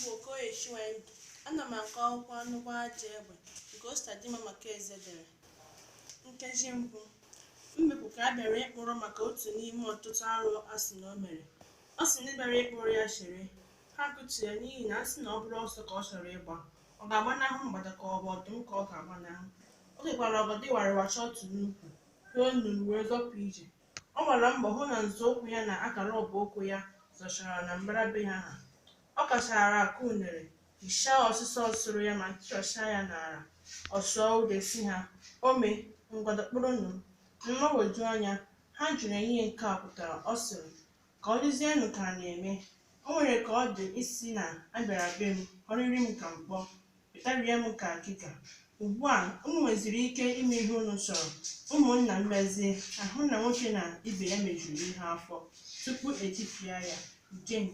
bụ Okoye Chinwendu. Ana m akọ akwụkwọ Anụ Gbaa Ajọ Egbe nke Ositadimma Makaeze dere. Nkeji mbụ. Mbekwu ka a bịara ịkpụrụ maka otu n'ime ọtụtụ arụ a sị na o mere. Ọ sị ndị bịara ịkpụrụ ya chere. Ha kụtu ya n'ihi na a sị na ọ bụrụ ọsọ ka ọ chọrọ ịgba, ọ ga-agbanahụ mgbada ka ọ bụ ọdụm ka ọ ga-agbanahụ. O kekwara ọgọdọ ịwarịwa chọtụ n'ukwu, hie onunu wee zọpụ ije. Ọ gbara mbọ hụ na nzọụkwụ ya na akara ọbọụkwụ ya zọchara na mbara be ha ha. Ọ kachara akụ unere, hichaa ọsịsọ sụrụ ya ma tụchasịa ya n'ala. Ọ sụọ ude sị ha, "Ome, ngwa dọkpụrụnụ m." Na mgbagwoju anya, ha jụrụ ya ihe nke a pụtara. Ọ sịrị, "Ka ọ dịzienụ ka a na-eme. O nwere ka ọ dị isi na a bịara be m, ghọrịrị m ka mkpọ, pịtarie m ka akịka. Ugbu a unu nweziri ike ime ihe unu chọrọ." Ụmụnna m bịazie, ahụ na nwoke na ibe ya mejuru ihe afọ tupu etipịa ya. Jem.